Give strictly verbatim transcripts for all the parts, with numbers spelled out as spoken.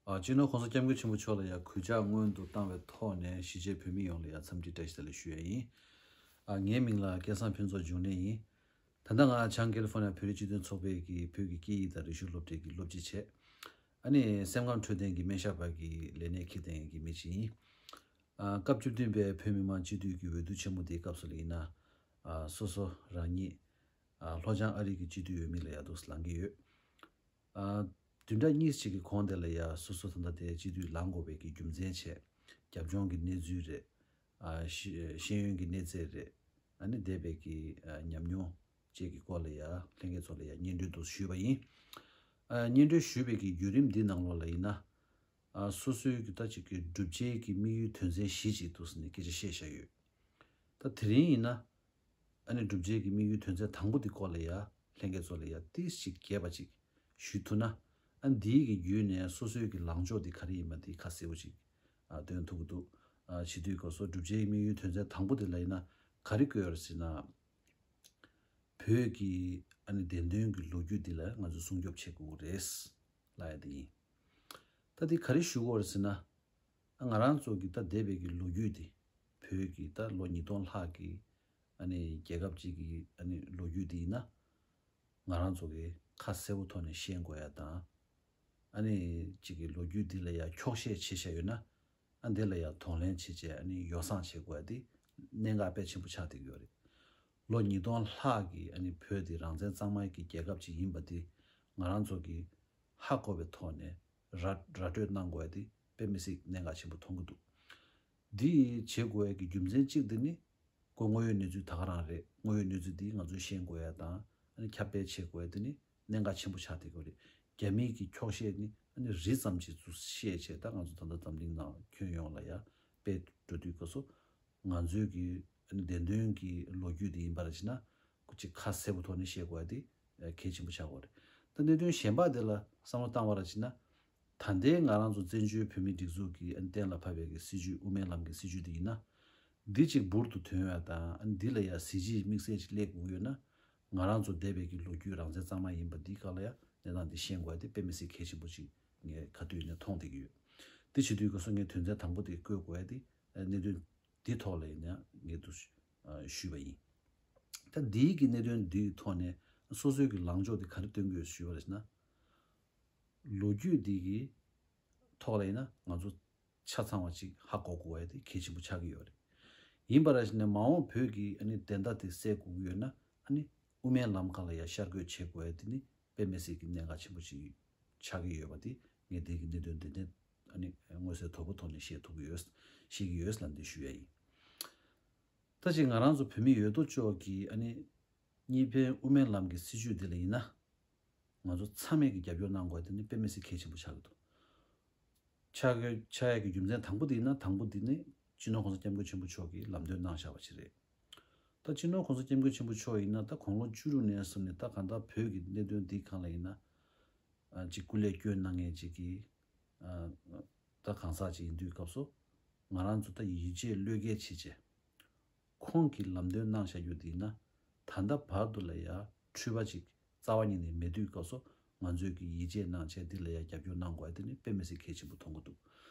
ཨ། སྤྱི་ནོར་གོང་ས་སྐྱབས་མགོན་ཆེན་པོ་མཆོག་ལ་ཡང་གུས་ཕྱག་སྔོན་དུ་བཏང་བའི་ཐོག་ནས་གཞིས་བྱེས་བོད་མི་ཡོངས་ལ་ཡང་འཚམས་འདྲི་བཀྲ་ཤིས་བདེ་ལེགས་ཞུ་ཡ་ཡིན། ཨ། ངའི་མིང་ལ་སྐལ་བཟང་ཕུན་ཚོགས་འབྱུང་གནས་ཡིན། ད་ལྟ་ང་བྱང་ཀེ་ལི་ཧྥོ་ནི་ཡ་བོད་རིགས་སྤྱི་མཐུན་ཚོགས་པའི་གི་བོད་ཀྱི་སྐད་ཡིག་དང་རིག་གཞུང་སློབ་གྲྭའི་གི་སློབ་སྤྱི་བྱས། ཨ་ནི་སེམས་ཁམས་འཕྲོད་བསྟེན་གྱི་སྨན་ཞབས་པ་གི་ལས་གནས་འཁྱེར་བསྡད་མཁན་གྱི་མི་ཞིག་ཡིན། ཨ། སྐབས་བཅུ་བདུན་པའི་བོད་མི་མང་སྤྱི་འཐུས་ཀྱི་འོས་བསྡུ་ཆེན་མོ་དེའི་སྐབས་སུ་ལ་ཡིན་ན། ཨ། སོ་སོ་རང་ཉིད། ཨ། ལྷོ་བྱང་ཨ་རི་གི་སྤྱི་འཐུས་འོས་མི་ལ་ཡ་འདུག་སེ་ལངས་ཀྱི་ཡོད། ཨ། བདུན་ཕྲག་གཉིས་ཤིག་གི་གོང་དེ་ལ་ཡ་སོ་སོ་ད་ལྟ་དེ་སྤྱི་འཐུས་ལངས་དགོས་པའི་གི་རྒྱུ་མཚན་བྱས། རྒྱབ་ལྗོངས་ཀྱི་གནས་ཚུལ་རེད། ཨ། ཤེས་ཤེས་ཡོན་གྱི་གནས་ཚད་རེད། ཨ་ནི་འདས་པའི་གི་ཨ་ཉམས་མྱོང་བཅས་ཀྱི་སྐོར་ལ་ཡ་ལྷན་རྒྱས་ཚོ་ལ་ཡ་སྙན་སྒྲོན་དུ་ཞུས་པ་ཡིན། ཨ། སྙན་སྒྲོན་ཞུས་པའི་གི་བརྒྱུད་རིམ་འདི་ནང་ལོགས་ལ་ཡིན་ན། ཨ། སོ་སོའི་གི་ད་ཅིག་གི་བསྒྲུབ་བྱའི་གི་དམིགས་ཡུལ་དོན་ཚན་བཞི་ཅིག་འདུག་སེ་ནས་སྐད་ཆ་བཤད་བཞག་ཡོད། ད་དེ་རིང་ཡིན་ན། ཨ་ནི་བསྒྲུབ་བྱའི་གི་དམིགས་ཡུལ་དོན་ཚན་དང་པོ་འདི་སྐོར་ལ་ཡ་ལྷན་རྒྱས་ཚོ་ལ་ཡ་ཏིས་ཅིག་རྒྱས་པ་ཅིག་ཞུ་ཐུབ་ན། ཨ། འདིའི་གི་བརྒྱུད་ནས་སོ་སོའི་གི་ལངས་ཕྱོགས་འདི་ག་རེ་ཡིན་པ་འདི་ཁ་གསལ་པོ་ཅིག་ཨ་སྟོན་ཐུབ་ཀྱི་འདུག་ཨ། བྱེད་དུས་སྐབས་སུ་བསྒྲུབ་བྱའི་དམིགས་ཡུལ་དོན་ཚན་དང་པོ་འདི་ལ་ཡིན་ན་ག་རེ་བཀོད་ཡོད་རེད་ཟེར་ན། བོད་ཀྱི་ཨ་ནི་བདེན་དོན་གྱི་ལོ་རྒྱུས་འདི་ལ་ང་ཚོས་སྲུང་སྐྱོབ་བྱེད་དགོས་རེད་ལབ་ཡ་དེ་ཡིན། ད་འདི་ག་རེ་ཞུ་དགོས་རེད་ཟེར་ན། ཨ། ང་རང་ཚོ་གི་ད་འདས་པའི་གི་ལོ་རྒྱུས་འདི། བོད་ཀྱི་ད་ལོ་ཉིས་སྟོང་ལྷག་གི་ཨ་ནི་རྒྱལ་ཁབ་ཅིག་གི་ཨ་ནི་ལོ་རྒྱུས་འདི་ཡིན་ན། ང་རང་ཚོ་གི་ཁ་གསལ་པོ་ཐོག་ནས་ཤེས་དགོས་ཡ་དང་། ཨ་ནི་ཅིག་གི་ལོ་རྒྱུས་འདི་ལ་ཡ་འཁྱོག་བཤད་བྱས་བཞག་ཡོད་ན། ཨ། འདི་ལ་ཡ་གདོང་ལེན་བྱས་བྱས་ཨ་ནི་ཡོ་བསྲང་བྱེད་དགོས་ཡ་འདི་གནད་འགག་དཔེ་ཆེན་པོ་ཆགས་བསྡད་ཀྱི་ཡོད་རེད། ལོ་ཉིས་སྟོང་ལྷག་གི་ཨ་ནི་བོད་འདི་རང་བཙན་གཙང་མའི་གི་རྒྱལ་ཁབ་ཅིག་ཡིན་པ་འདི་ང་རང་ཚོ་གི་ཧ་གོ་བའི་ཐོག་ནས་ར་ར་སྤྲོད་གནང་དགོས་ཡ་འདི་དཔེ་མི་སྲིད་གནད་འགག་ཆེན་པོ་མཐོང་གི་འདུག་འདི་བྱེད་དགོས་ཡ་གི་རྒྱུ་མཚན་གཅིག་འདི་ནི། ཁོ་དངོས་ཡོད་གནས་ཚུལ་ད་ག་རང་རེད། དངོས་ཡོད་གནས་ཚུལ་འདི་ང་ཚོས་ཤེས་དགོས་ཡ་དང་། ཨ་ནི་ཁྱབ་སྤེལ་བྱེད་དགོས་ཡ་འདི་ནི་གནད་འགག་ཆེན་པོ་ཆགས་བསྡད་ཀྱི་ཡོད་རེད། རྒྱ་མིའི་གི་འཁྱོག་བཤད་ནི་ཨ་ནི་རི་ཙམ་ཅིག་ཚུར་བཤད་བྱས། ད་ང་ཚོ་ད་ལྟ་འཛམ་གླིང་ནང་ཁྱོན་ཡོངས་ལ་ཡ་སྤེལ་འགྲོ་དུས་སྐབས་སུ། ང་ཚོའི་གི་ཨ་ནི་བདེན་དོན་གྱི་ལོ་རྒྱུས་འདི་ཡིན་པ་རེད་ཅེ་ན། ཁོ་ཅིག་ཁ་གསལ་པོ་ཐོག་ནས་བཤད་དགོས་ཡ་འདི་གལ་ཆེན་པོ་ཆགས་ཀྱི་ཡོད་རེད། ད་གནད་དོན་གཞན་པ་འདི་ལ་བསམ་བློ་བཏང་བ་རེད་ཅེ་ན། ད་ལྟའི་ང་རང་ཚོ་བཙན་བྱོལ་བོད་མིའི་སྒྲིག་འཛུགས་ཀྱི་ཨ་ནི་གཏན་ལ་ཕབ་པའི་གི་སྲིད་བྱུས། དབུ་མའི་ལམ་གྱི་སྲིད་བྱུས་འདི་ཡིན་ན། འདི་གཅིག་འབུར་དུ་ཐོན་ཡ་དང་། ཨ་ནི་འདི་ལ་ཡ་གཟི་བརྗིད་དམིགས་བསལ་ཅིག་སླེབས་དགོས་ཡོད་ན། ང་རང་ཚོ་འདས་པའི་གི་ལོ་རྒྱུས་རང་བཙན་གཙང་མ་ཡིན་པ་འདིའི་སྒང་ལ་ཡ་གནས་སྟངས་འདི་ཤེས་དགོས་ཡ་དེ་དཔེ་མི་སྲིད་གལ་ཆེན་པོ་ཅིག་ངས་ག་དུས་ནས་མཐོང་བསྡད་ཀྱི་ཡོད། འདི་བྱེད་དུས་སྐབས་སུ་ངས་དོན་ཚན་དང་པོ་དེ་བཀོད་དགོས་ཡ་དེ། ཨ། གནད་དོན་འདིའི་ཐོག་ལ་ཡིན་ན་ངས་འདུག་ཞུས་པ་ཡིན། ད་འདིའི་གི་གནད་དོན་འདིའི་ཐོག་ནས་སོ་སོའི་གི་ལངས་ཕྱོགས་དེ་ག་རེ་སྟོན་གྱི་ཡོད་ཞུས་པ་རེད་ཟེར་ན། ལོ་རྒྱུས་འདི་གི་ཐོག་ལ་ཡིན་ན་ང་ཚོ་ཆ་ཚང་བ་ཅིག་ཧ་གོ་དགོས་ཡ་དེ་གལ་ཆེན་པོ་ཆགས་ཀྱི་ཡོད་རེད། ཡིན་པ་རེད་ཟེར་ནས་མ་འོངས་བོད་ཀྱི་ཨ་ནི་བདེན་མཐའ་དེ་གསལ་དགོས་ཀྱི་ཡོད་ན། ཨ་ནི་དབུ་མའི་ལམ་སྒང་ལ་ཡ་ཤར་བསྐྱོད་བྱེད་དགོས་ཡ་དེ་ནི་དཔེ་མི་སྲིད་ཀྱི་གནད་འགག་ཆེན་པོ་ཅིག་ཆགས་ཀྱི་ཡོད་པ་དེ་ངས་དེ་གི་གནད་དོན་དེ་ནས་ཨ་ནི་མངོན་གསལ་དོད་པོ་ཐོག་ནས་བཤད་ཐུབ་ཀྱི་ཡོད། ཤེས་ཀྱི་ཡོད་ལབ་འདི་ཞུ་ཡ་ཡིན། ད་ཅིག་ང་རང་ཚོ་བོད་མི་ཡོད་དོ་ཅོག་གིས་ཨ་ནི་གཉིས་ཕན་དབུ་མའི་ལམ་གྱི་སྲིད་བྱུས་འདི་ལ་ཡིན་ན། ང་ཚོ་ཚང་མས་ཀྱི་རྒྱབ་སྐྱོར་གནང་དགོས་དེ་ནི་དཔེ་མི་སྲིད་གལ་ཆེན་པོ་ཆགས་ཀྱི་འདུག་ཆགས་ཀྱི་ཆགས་ཡ་གི་རྒྱུ་མཚན་དང་པོ་དེ་ཡིན་ན། དང་པོ་དེ་ནི་སྤྱི་ནོར་གོང་ས་སྐྱབས་མགོན་ཆེན་པོ་མཆོག་གིས་ལམ་སྟོན་གནང་བཞག་པ་ཞིག་རེད། ད་སྤྱི་ནོར་གོང་ས་སྐྱབས་མགོན་ཆེན་པོ་མཆོག་ཡིན་ན། ད་དགུང་ལོ་བཅུ་དྲུག་ནས་བཟུང་ནས་ད་གང་ལྟར་བོད་ཀྱི་གནད་དོན་འདིའི་སྒང་ལ་ཡིན་ན། ཨ། ཅིག་སྐུ་ལས་བསྐྱོན་གནང་མཁན་ཅིག་གིས། ཨ། ད་གང་ཟག་ཅིག་ཡིན་དུས་སྐབས་སུ་ང་རང་ཚོ་ད་ཡིད་ཆེས་བློས་འགེལ་བྱེད་བྱས། ཁོང་གིས་ལམ་སྟོན་གནང་བཞག་རྒྱུ་དེ་ཡིན་ན། ད་ལྟ་བར་དུ་ལ་ཡ་འཁྲུལ་པ་ཅིག་རྩ་བ་ཉིད་ནས་མེད་དུས་སྐབས་སུ། ང་ཚོས་ཀྱི་ཡིད་ཆེས་གནང་བྱས་འདི་ལ་ཡ་རྒྱབ་སྐྱོར་གནང་དགོས་ཡ་དེ་ནི་དཔེ་མི་སྲིད་གལ་ཆེན་པོ་མཐོང་གི་འདུག་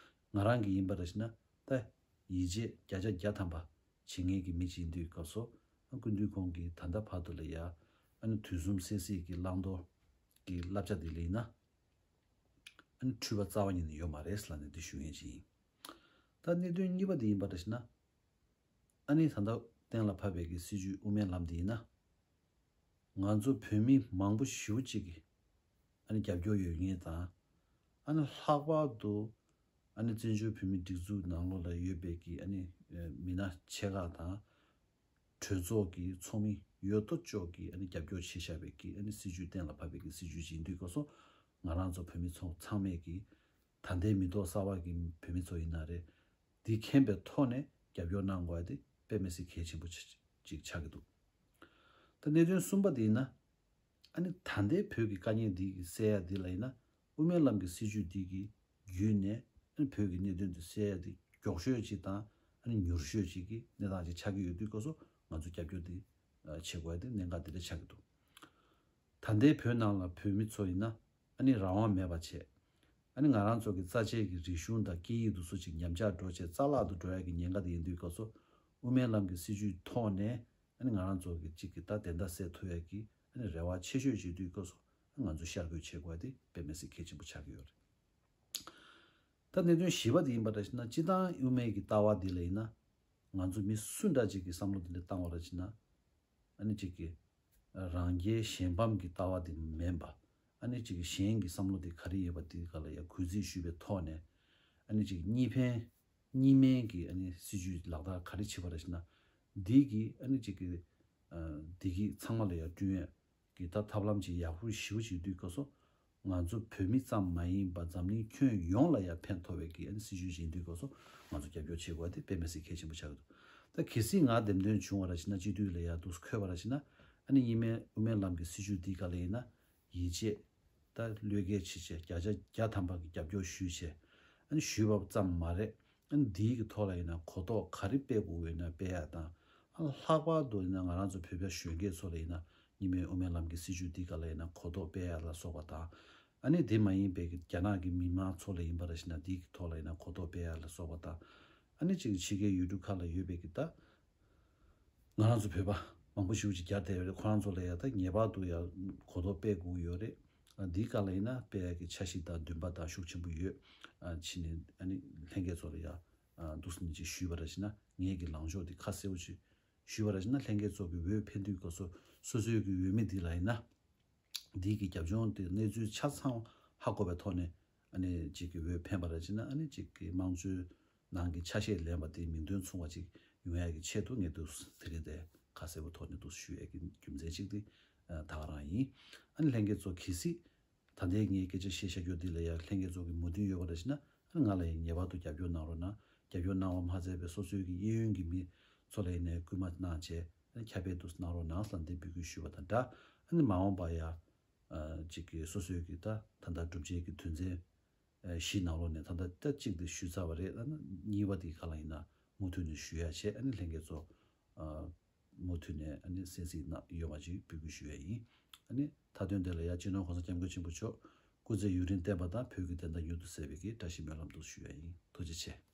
ང་རང་གིས་ཡིན་པ་རེད་ཟེར་ན། ད་ཡིད་ཆེས་བརྒྱ་ཆ་བརྒྱ་ཐམ་པ་བྱེད་མཁན་གྱི་མི་ཅིག་ཡིན་དུས་སྐབས་སུ། ཨ། སྐུ་མདུན་ཁོང་གིས་ད་ལྟ་བར་དུ་ལ་ཡ་ཨ་ནི་དུས་གསུམ་སད་སེར་གྱི་བླང་དོར་གྱི་བསླབ་བྱ་འདི་ལ་ཡིན་ན། ཨ་ནི་འཁྲུལ་པ་རྩ་བ་ཉིད་ནས་ཡོད་མ་རེད་ལབ་ནས་འདི་ཞུ་མཁན་ཅིག་ཡིན། ད་གནད་དོན་གཉིས་པ་འདི་ཡིན་པ་རེད་ཟེར་ན། ཨ་ནི་ད་ལྟ་གཏན་ལ་ཕབ་པའི་གི་སྲིད་བྱུས་དབུ་མའི་ལམ་འདི་ཡིན་ན། ང་ཚོ་བོད་མི་མང་པོ་ཞེ་པོ་ཅིག་གིས་ཨ་ནི་རྒྱབ་སྐྱོར་ཡོད་མཁན་དང་། ཨ་ནི་ལྷག་པར་དུ་ཨ་ནི་བཙན་བྱོལ་བོད་མིའི་སྒྲིག་འཛུགས་ནང་ལོགས་ལ་ཡོད་པའི་གི་ཨ་ནི་མི་སྣ་ཆེ་ཁག་དང་། གྲོས་ཚོགས་ཀྱི་ཚོགས་མི་ཡོད་དོ་ཅོག་གིས་ཨ་ནི་རྒྱབ་སྐྱོར་བྱས་བཞག་པའི་གི་ཨ་ནི་སྲིད་བྱུས་གཏན་ལ་ཕབ་པའི་གི་སྲིད་བྱུས་ཅིག་ཡིན་དུས་སྐབས་སུ། ང་རང་ཚོ་བོད་མི་ཚོ་ཚང་མས་ཀྱི་ད་ལྟའི་མི་ཐོག་གསར་པ་གི་བོད་མི་ཚོ་ཡིན་ན་རེད། འདི་མཁྱེན་པའི་ཐོག་ནས་རྒྱབ་སྐྱོར་གནང་དགོས་ཡ་དེ་དཔེ་མི་སྲིད་གལ་ཆེན་པོ་ཅིག་ཆགས་ཀྱི་འདུག་ད་གནད་དོན་གསུམ་པ་དེ་ཡིན་ན། ཨ་ནི་ད་ལྟའི་བོད་ཀྱི་དཀའ་ངལ་འདི་གི་སེལ་ཡ་འདི་ལ་ཡིན་ན། དབུ་མའི་ལམ་གྱི་སྲིད་བྱུས་འདི་གི་བརྒྱུད་ནས་ཨ་ནི་བོད་ཀྱི་གནད་དོན་འདི་སེལ་ཡ་འདི་མགྱོགས་ཤོས་ཅིག་དང་། ཨ་ནི་མྱུར་ཤོས་ཅིག་གི་གནས་སྟངས་ཅིག་ཆགས་ཀྱི་ཡོད་དུས་སྐབས་སུ། ང་ཚོ་རྒྱབ་སྐྱོར་འདི་བྱེད་དགོས་ཡ་འདི་གནད་འགག་འདི་འདྲ་ཆགས་ཀྱི་འདུག་ད་ལྟའི་བོད་ནང་ལ་བོད་མི་ཚོ་ཡིན་ན་ཨ་ནི་རང་དབང་མེད་པ་བྱས། ཨ་ནི་ང་རང་ཚོ་གི་རྩ་ཆེའི་གི་རིག་གཞུང་དང་སྐད་ཡིག་དེ་ཚོ་ཅིག་ཉམས་ཆག་འགྲོ་བྱས་རྩ་བརླག་ཏུ་འགྲོ་ཡ་གི་ཉེན་ཁ་དེ་ཡིན་དུས་སྐབས་སུ་དབུ་མའི་ལམ་གྱི་སྲིད་བྱུས་ཐོག་ནས་ཨ་ནི་ང་རང་ཚོ་གི་ཅིག་གི་ད་བདེན་མཐའ་གསལ་ཐུབ་ཡ་གི་ཨ་ནི་རེ་བ་ཆེ་ཤོས་བྱེད་དུས་སྐབས་སུ་ང་ཚོ་ཤར་བསྐྱོད་བྱེད་དགོས་པ་དེ་དཔེ་མི་སྲིད་གལ་ཆེན་པོ་ཆགས་ཀྱི་ཡོད་རེད། ད་གནད་དོན་བཞི་པ་དེ་ཡིན་པ་འདྲ་ཞིག་ན་སྤྱི་བཏང་དབུ་མའི་གི་ལྟ་བ་འདི་ལ་ཡིན་ན་ང་ཚོ་མི་སུ་འདྲ་ཅིག་གི་བསམ་བློ་འདི་འདྲ་བཏང་བ་འདྲ་ཞིག་ན། ཨ་ནི་གཅིག་གིས་རང་རྒྱལ་གཞན་ཕམ་གྱི་ལྟ་བ་དེ་མིན་པ། ཨ་ནི་གཅིག་གིས་གཞན་གྱི་བསམ་བློ་དེ་ག་རེ་ཡོད་པ་དེ་ག་ལ་ཡང་གུས་བརྩི་ཞུས་པའི་ཐོག་ནས། ཨ་ནི་གཅིག་གཉིས་ཕན་གཉིས་སྨན་གྱི་ཨ་ནི་སྲིད་བྱུས་ལག་བསྟར་ག་རེ་བྱེད་པ་རེད་ཟེར་ན། འདི་གིས་ཨ་ནི་གཅིག་གི་བདེ་སྐྱིད་ཚང་མ་ལ་ཡང་བསྐྲུན་ཡས་ཀྱི་ད་ཐབས་ལམ་ཅིག་ཡག་པོ་ཞེ་པོ་ཅིག་ཡོད་དུས་སྐབས་སུ། ང་ཚོ་བོད་མི་ཙམ་མ་ཡིན་པ་འཛམ་གླིང་ཁྱོན་ཡོངས་ལ་ཡང་ཕན་ཐོགས་པའི་གི་ཨ་ནི་སྲིད་བྱུས་ཤིག་ཡིན་དུས་སྐབས་སུ་ང་ཚོ་རྒྱབ་སྐྱོར་བྱེད་དགོས་པ་དེ་དཔེ་མི་སྲིད་གལ་ཆེན་པོ་ཆགས་ཀྱི་འདུག་ད་གལ་སྲིད་ང་འདེམས་ཐོན་བྱུང་བ་ར་ཞིག་ན་སྤྱི་འཐུས་ལ་ཡང་འདུག་འཁོད་པ་ར་ཞིག་ན། ཨ་ནི་དབུ་མའི་དབུ་མའི་ལམ་གྱི་སྲིད་བྱུས་འདི་ག་ལ་ཡིན་ན་ཡིད་ཆེས་ད་བློས་འགེལ་བྱེད་ཆེད་བརྒྱ་ཆ་བརྒྱ་ཐམ་པ་གི་རྒྱབ་སྐྱོར་ཞུས་བྱས། ཨ་ནི་ཞུས་པ་ཙམ་མ་རེད། ཨ་ནི་འདིའི་གི་ཐོག་ལ་ཡིན་ན་གོ་རྟོགས་ག་རེ་སྤེལ་དགོས་ཡོད་ན་སྤེལ་ཡ་དང་། ཨ་ལྷག་པར་དུ་ཡིན་ན་ང་རང་ཚོ་བོད་པ་གཞོན་སྐྱེས་ཚོ་ལ་ཡིན་ན་དབུ་མའི་ལམ་གྱི་སྲིད་བྱུས་འདི་ག་ལ་ཡིན་ན་གོ་རྟོགས་སྤེལ་ཡ་ལ་སོགས་པ་དང་། ཨ་ནི་དེ་མ་ཡིན་པའི་གི་རྒྱ་ནག་གི་མི་མང་ཚོ་ལ་ཡིན་པ་ར་ཞིག་ན་འདིའི་གི་ཐོག་ལ་ཡིན་ན་གོ་རྟོགས་སྤེལ་ཡ་ལ་སོགས་པ་དང་། ཨ་ནི་གཅིག་ཕྱི་རྒྱལ་ཡུལ་གྲུ་ཁག་ལ་ཡོད་པའི་གི་ད། ང་རང་ཚོ་བོད་པ་མང་པོ་ཞེ་པོ་ཅིག་གྱར་བསྡད་ཡོད་རེད། ཁོ་རང་ཚོ་ལ་ཡ་ད་ངེས་པར་དུ་ཡ་གོ་རྟོགས་སྤེལ་དགོས་ཡོད་རེད། འདིའི་སྐབས་ལ་ཡིན་ན་སྤེལ་ཡ་གི་འཆར་གཞི་དང་འདུན་པ་དང་ཤུགས་ཆེན་པོ་ཡོད། ཕྱི་ནས་ཨ་ནི་ལྷན་རྒྱས་ཚོ་ལ་ཡ་འདུག་སེ་ཅིག་ཞུས་པ་ར་ཞིག་ན་ངེད་ཀྱི་ལངས་ཕྱོགས་དེ་ཁ་གསལ་པོ་ཅིག་ཞུས་པ་ར་ཞིག་ན་ལྷན་རྒྱས་ཚོ་གི་འོས་འཕེན་དུས་སྐབས་སུ་སོ་སོའི་གི་འོས་མི་འདི་ལ་ཡིན་ན། འདི་གི་རྒྱབ་ལྗོངས་དེ་གནས་ཚུལ་ཆ་ཚང་ཧ་གོ་བའི་ཐོག་ནས་ཨ་ནི་གཅིག་གི་འོས་འཕེན་པ་ར་ཅིག་ན་ཨ་ནི་གཅིག་གི་དམངས་གཙོའི་ནང་གི་ཆ་ཤས་ལེན་པ་དེ་མིང་དོན་མཚུངས་པ་ཅིག་ཡོང་ཡ་གི་ཆེད་དུ་ངས་འདུག་དེ་རིང་དེ་ཁ་གསལ་པོ་ཐོག་ནས་འདུག་ཞུ་ཡ་གི་རྒྱུ་མཚན་གཅིག་དེ་ད་ག་རང་ཡིན། ཨ་ནི་ལྷན་རྒྱས་ཚོ་གལ་སྲིད་ད་ལྟའི་ངའི་སྐད་ཆ་བཤད་བཞག་རྒྱུ་འདི་ལ་ཡ་ལྷན་རྒྱས་ཚོ་གི་མོས་མཐུན་ཡོད་པ་ར་ཅིག་ན། ང་ལ་ཡང་ངེས་པར་དུ་རྒྱབ་སྐྱོར་གནང་རོགས་གནང་། རྒྱབ་སྐྱོར་གནང་བ་མ་ཚད་པའི་སོ་སོའི་གི་གཡས་གཡོན་གྱི་མི་ཚོ་ལ་ཡིན་ནའི་སྐུལ་མ་གནང་བྱས་ཁྱབ་སྤེལ་དུ་གནང་རོགས་གནང་ལབ་འདི་འབོད་སྐུལ་ཞུ་བ་དང་སྦྲགས། ཨ་ནི་མ་འོངས་པ་ཡ་གཅིག་གི་སོ་སོའི་གི་ད་ད་ལྟ་བསྒྲུབ་བྱའི་གི་དོན་ཚན་བཞི་ནང་ལོགས་ནས་ད་ལྟ་ད་གཅིག་དེ་ཞུས་ཚར་བ་རེད། ཨ་ནི་གཉིས་པ་དེ་ག་ལ་ཡིན་ན་མུ་མཐུད་ནས་ཞུ་ཡ་བྱས། ཨ་ནི་ལྷན་རྒྱས་ཚོ་མུ་མཐུད་ནས་ཨ་ནི་གསན་གཟིགས་གནང་ཡོང་བ་ཅིག་འབོད་སྐུལ་ཞུ་ཡ་ཡིན། ཨ་ནི་མཐའ་དོན་དེ་ལ་ཡ་སྤྱི་ནོར་གོང་ས་སྐྱབས་མགོན་ཆེན་པོ་མཆོག་སྐུ་ཚེ་ཡུན་རིང་བརྟན་པ་དང་བོད་ཀྱི་བདེན་མཐའ་མྱུར་དུ་གསལ་བའི་གི་བཀྲ་ཤིས་སྨོན་ལམ་དུ་ཞུ་ཡ་ཡིན། ཐུགས་རྗེ་ཆེ།